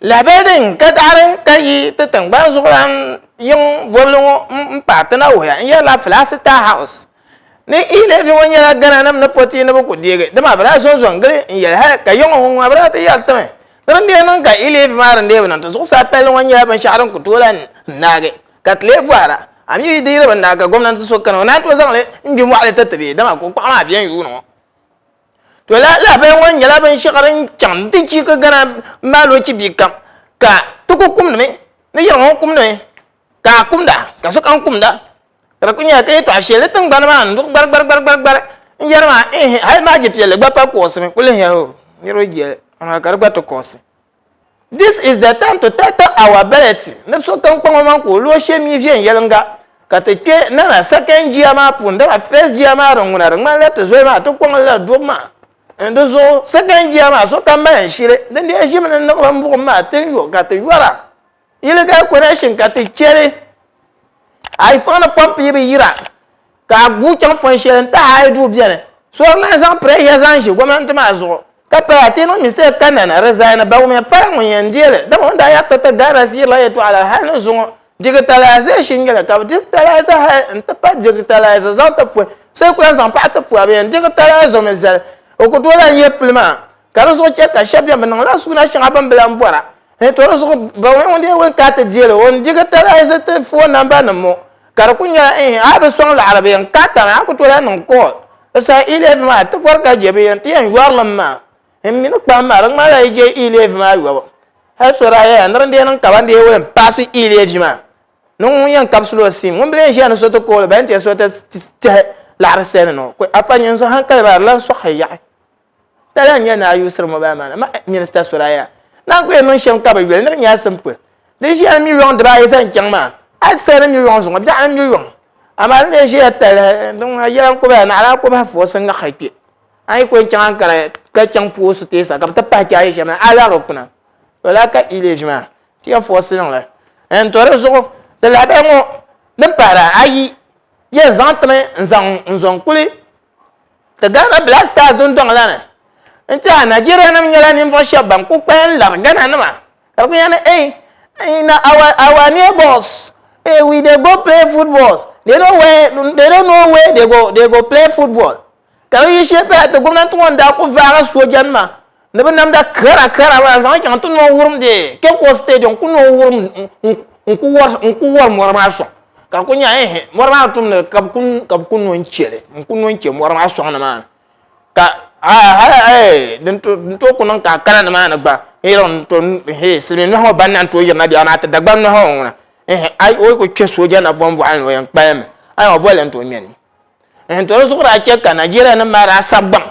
Lahabali din ka daɣiri ka yi ti tiŋgbani zuɣulan yiŋ bɔbili ŋɔ m-paai ti na wuhiya n-yɛrila Flagstar House ni E-levy ŋɔ nyɛla Ghana nim ni po ti ni bɛ ku deegi dama bɛ daa zonzo n-gili n-yɛli hali ka yiŋ ŋɔ ŋuna bɛ daa ti yɛri ti mi ni din dee niŋ ka E-levy maa din dee bi niŋ ti zuɣusaa palli ŋɔ nyɛla binshɛɣu din ku tooi lahi naagi ka ti lee bɔhira a mi yi di yi di bi naagi ka gomnanti so kani o naan tooi zaŋ li n-gbi mɔɣili ti ti bee dama kokpaɣu maa beni yuuni ŋɔ. To lala lahabali ŋɔ nyɛla binshɛɣu din chaŋ n-ti chiiki Ghana maaloochi bia kam ka ti ku kumdimi ni yɛri ŋɔ kumdimi ka a kumda ka sokam kumda ka di ku nyɛla ka yɛltɔɣa shɛli di tiŋgbani maa n-duɣi gbarigbarigbarigbari n-yɛri maa ehe hali maa jipiɛlli gba pa kuɣisimi ku lihiya o niriba jɛli amaa ka di gba ti kuɣisi. This is the time to tighten our belt ni sokam kpaŋ o maŋ ka o lu o shee mi viɛnyɛliŋga ka ti kpe nana second gear maa puuni dama first gear maa din ŋuna di ŋmanila ti zoli maa ti kɔŋ li la dubu maa n di zuɣu second gear maa sokam mali n shili din dee ʒimi ni niɣilim buɣim maa ti yo ka ti yɔra illegal connection ka ti cheli a yi fɔŋ ni pɔmpi yi bi yira ka a guui chaŋ fɔn shɛli n-ti high duu beni so di lahi zaŋ pressure zaŋ ʒi gomnanti maa zuɣu ka paya ti niŋ mistake ka nana resign Bawumia pala ŋun yɛn deei li dama o ni daa yɛri ti ti Ghana siirila yɛltɔɣa la hali ni zuŋɔ digitalization nyɛli ka bɛ digitalize hali n-ti pa digitalize zaŋ ti puhi so yi ku lahi zaŋ paɣa ti puhi bɛ yɛn digitalize o mi zali o ku tooi lahi yihi puli maa ka di zuɣu chɛ ka shɛba beni bɛ niŋla suuna shɛŋa bɛ ni bi lahi bɔra to di zuɣu Bawumia ŋun dii wuli ka ti deei li o ni digitalize ti phone number nim ŋɔ ka di ku nyɛla ehe a bi sɔŋ laɣiri bɛ yɛn kaatami a ku tooi lahi niŋ call di saha e-levy maa ti bɔri ka je bɛ yɛn ti yɛn yɔri li mi maa n mi ni kpahim maa di ŋmanila yi je e-levy maa yɔbu hali so daa yɛya ni din dee niŋ ka ban dee wuli m-paasi e-levy maa ni ŋun yɛn kabisili o sim ŋun bi lee ʒiya ni so ti kooli ba ni ti yɛn so ti tɛhi laɣiri sani ni o afa nyini so hankali maa di lan sɔɣi yaɣi Tala n-nyɛ ni a yuusiri mobile money ma Minister Soraya naan ku yɛn niŋ shɛm ka bi yoli ni di nyɛla simple. Di ʒiya ni miliyɔŋ dibaayi zaŋ chaŋ maa, a ti sayi ni miliyɔŋ zuŋɔ, biɛɣu ni miliyɔŋ. Amaa di lee ʒiya tali din ŋuna yɛla n-ku bala naɣila a ku bahi foosi ŋahi kpe. A yi ku yɛn chaŋ Ankara ka chaŋ poosi teesa ka bɛ ti pahi chaaji shɛm na, a lari kuna. To lala ka e-levy maa ti yɛn foosi niŋ li. N to di zuɣu di lahabali ŋɔ din pahiri ayi yɛn zaŋ timi n-zaŋ n-zɔŋ kuli Ti Ghana Black Stars dundɔŋ la ni n-tiɛha Nigeria nim nyɛla ninvuɣ shɛba ban ku kpalim n-lari Ghana nima ka di ku nyɛ ni eh na our our neighbors eh we dey go play football they no where they don't know where they go they go play football ka di yi shee paya ti gomnanti ŋɔ n-daa ku vaagi soojanima ni bɛ namda kara kara maa n-zaŋ chaŋ ti noo wurim di Cape Coast Stadium ku noo wurim n-ku wari mɔri maa sɔŋ ka di ku nyɛ ehe mɔri maa tumdi ka bɛ ku no n-che li n-ku no n-che mɔri maa sɔŋ nimaani ka hali din tooi ku niŋ ka a kana nimaani gba silimiin nɔhi ŋɔ ban na n-tooi yirina bee amaa ti Dagbaŋ nɔhi ŋɔ ŋuna ehe o yi ku kpe sooja napɔŋ bɔɣili ni o yɛn kpalimmi a yi ŋɔ bolli n-tooi ŋme ni. N to di zuɣu daa chɛ ka Nigeria nim maa daa sabi gbaŋ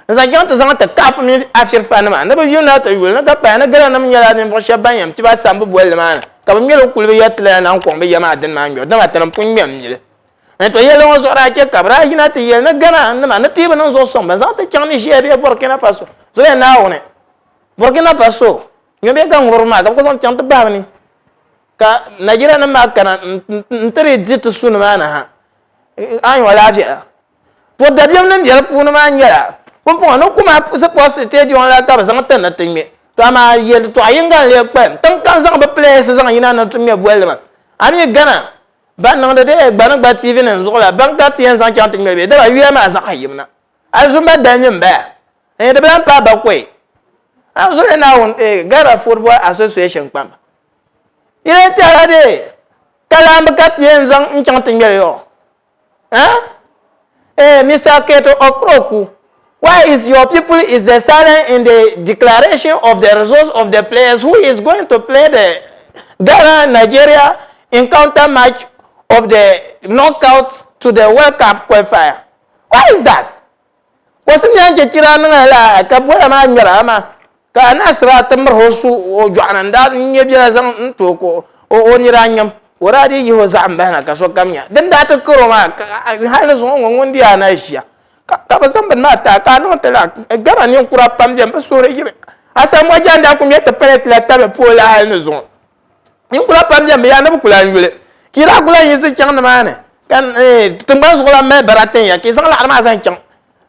n zaŋ chaŋ ti zaŋ ti CAF mini Afirfa nima ni bɛ yulina ti yuli ni ka paya ni Ghana nim nyɛla ninvuɣu shɛba ban yɛn piba sambu bolli maa ni ka bɛ ŋmɛli kuli bɛ yɛri ti lala naan kɔŋ bɛ ya maa dini maa ŋmɛbu dama tinim pun ŋmɛm mili. N to yɛlli ŋɔ zuɣu daa chɛ ka bɛ daa yina ti yɛli ni Ghana nima ni ti bi niŋ zuɣu sɔŋ bɛ zaŋ ti chaŋ Niger bee Burkina Faso zoya Naawuni Burkina Faso nyɔ bee ka ŋubiriba maa ka bɛ ku zaŋ chaŋ ti bahi bɛ ni ka Nigeria nim maa kana n-ti di di ti su nimaani ha a ni o lahi viɛla. To dabiɛm din be di puuni maa nyɛla pumpɔŋɔ ni kuma sports stadium la ka bɛ zaŋ ti ni ti ŋme. To amaa yɛltɔɣa yiŋga n-lee kpalim. Tiŋ kam zaŋ bɛ players zaŋ yina ni ti ŋme bolli maa. A mi Ghana ban niŋdi di gba ni gba TV nim zuɣu la ban ka ti yɛn zaŋ chaŋ ti ŋme bɛ daba yuya maa zaɣa yim na. Alizumba dali mi m-bala. Di bi lahi paai bakɔi. A zuɣu Naawuni Ghana Football Association kpamba. Yi lee tɛhila dee ka laambi ka ti yɛn zaŋ n-chaŋ ti ŋmɛli yɔ? Eh? Eh, Mister Keto Okroku, why is your people is the silent in the declaration of the results of the players who is going to play the Ghana-Nigeria encounter match of the knockout to the World Cup qualifier? Why is that? Kosi nyan chichira niŋ la ka bola maa ŋmɛra amaa ka Anasira ti miri o su o jɔɣu ni n-daa nya biɛla zaŋ n-ti o ka o nira nyam ka o daa dii yihi o zaɣim bahina ka sokam nya din daa ti kari o maa hali ni zuŋɔ ŋɔ ŋun di a na ʒiya ka bɛ zaŋ bini maa ti a ka a niŋ ti laa Ghana ninkura pam beni bɛ suhuri yibi Asamoah Gyan daa kuli ŋme ti penalty la tabili pooli la hali ni zuŋɔ Ninkura pam beni bɛ yaa ni bɛ ku lahi yuli ka yi daa ku lahi yiɣisi chaŋ nimaani ka tiŋgbani zuɣu lahi mali bara tin ya ka yi zaŋ laɣiri maa zaŋ chaŋ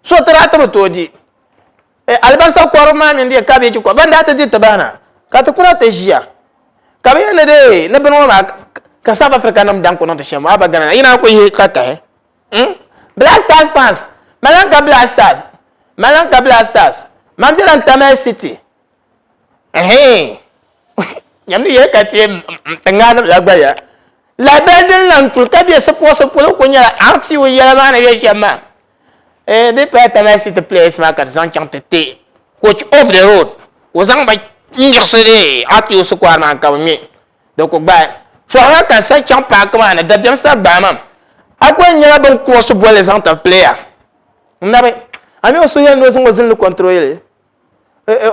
so ti daa ti bi tooi di alibarisa kɔribu maa mini di kabeeji kɔribu ban daa ti di ti bahina. Ka ti kuna ti ʒiya ka bɛ yɛli ni dee ni bini ŋɔ maa ka South Africa nim daŋ ku niŋ ti shɛm maa ba Ghana na yi naan ku yihi takahi. Hmm? Black Stars fans, Malanka Black Stars, Malanka Black Stars, man bela n Tamale City. Ɛhɛn. Nyam ni yɛli ka ti ti ŋaanim la gba ya. Lahabali din lan tuli ka be sipuɣisi polo ku nyɛla RTO yɛla maa ni be shɛm maa. Eh, di paya Tamale City players maa ka di zaŋ chaŋ ti ti coach off the road ka o zaŋ ba n-yiɣisi di RTO sikuari maa ka bɛ ŋme di ku gbaai. Shɔɣu maa ka n sa chaŋ paaki maa ni dabiɛm sa gbaai ma. A ku yɛn nyɛla bɛn kuɣisi bolli zaŋ tiri player. N nabi, a mi o suhu yɛli ni o zaŋ o zinli control li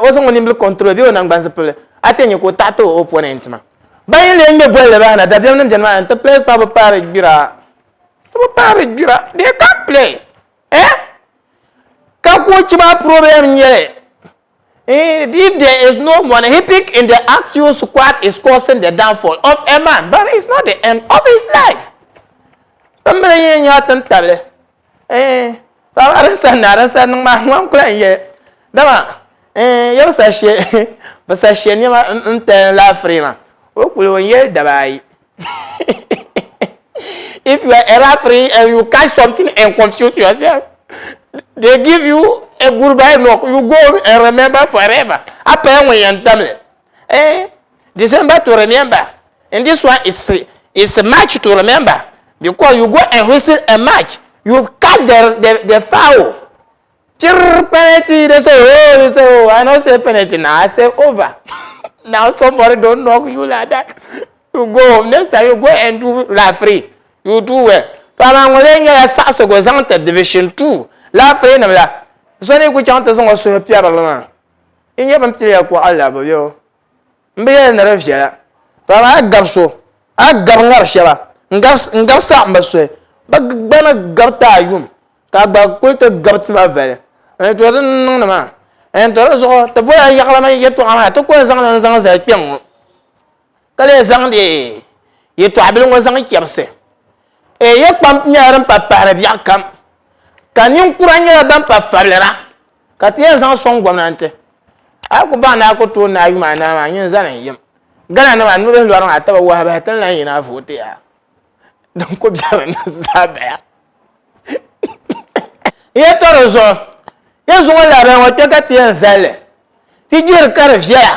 o zaŋ o nimbili control bee o nangbani zipilli a ti yɛn nyɛ ka o taɣi ti o opponent maa. Ban yi lee ŋme bolli bahi na dabiɛm nim beni maa ni ti players maa bi paari gbira. Ti bi paari gbira. They can't play. Eh? Ka coach maa problem nyɛli if there is no money, he pick in the actual squad is causing the downfall of a man, but it's not the end of his life. Timbili yɛn nyɛ tin tabili. Eh, paɣaba din sa naa din sa niŋ maa ŋɔ n kula n yɛ dama eh yɛ bi sa she bi sa she nɛma n tali laafiri maa o kuli o yɛli daba ayi if you are a referee and you catch something and confuse yourself they give you a goodbye knock you go and remember forever a paya ŋun yɛn tamli eh December to remember and this one is is a match to remember because you go and whistle a match you catch the the the foul Pirr penalty they say oh you say oh I no say penalty now I say over now somebody don knock you like that you go home next time you go and do referee you do well to amaa ŋɔ lee nyɛla saɣisigu zaŋ ti division 2 referee nim la so ni ku chaŋ ti zaŋ o suhu piɛbirili maa yi nyɛ bin piliya kɔɣili la bi yo n bi yɛli ni di viɛla to amaa a gabi so a gabi ŋari shɛba n gabi saɣim bi suhi bi gba ni gabi ti a yum ka a gba kuli ti gabi tima vali n to di niŋdi maa n to di zuɣu ti bola yaɣalimi yɛltɔɣa maa ti ku yɛn zaŋli n zaŋ zali kpɛŋ ŋɔ ka lee zaŋdi yɛltɔɣa bili ŋɔ zaŋ chɛbisi ya kpam nyɛla din pa pahiri biɛɣu kam ka ninkura nyɛla ban pa fabilira ka ti yɛn zaŋ sɔŋ gomnanti a ku baŋ ni a ku tooi naai yuma anahi maa nyin zani n yim Ghana nima nubihi lɔri maa ti bi wahi bahi ti ni lahi yina vooti yaa din ku biɛri ni zaa baya yɛtɔɣa di zuɣu yɛ zuŋɔ lahabali ŋɔ kpɛ ka ti yɛn zali li ti gbihiri ka di viɛla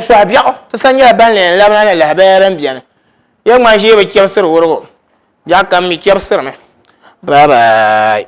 sɔhi biɛɣu ti sa nyɛla ban yɛn labina ni lahabaya din biɛni yɛ ŋmanʒee bi chɛbisiri wurigu biɛɣu kam mi chɛbisirimi bye bye.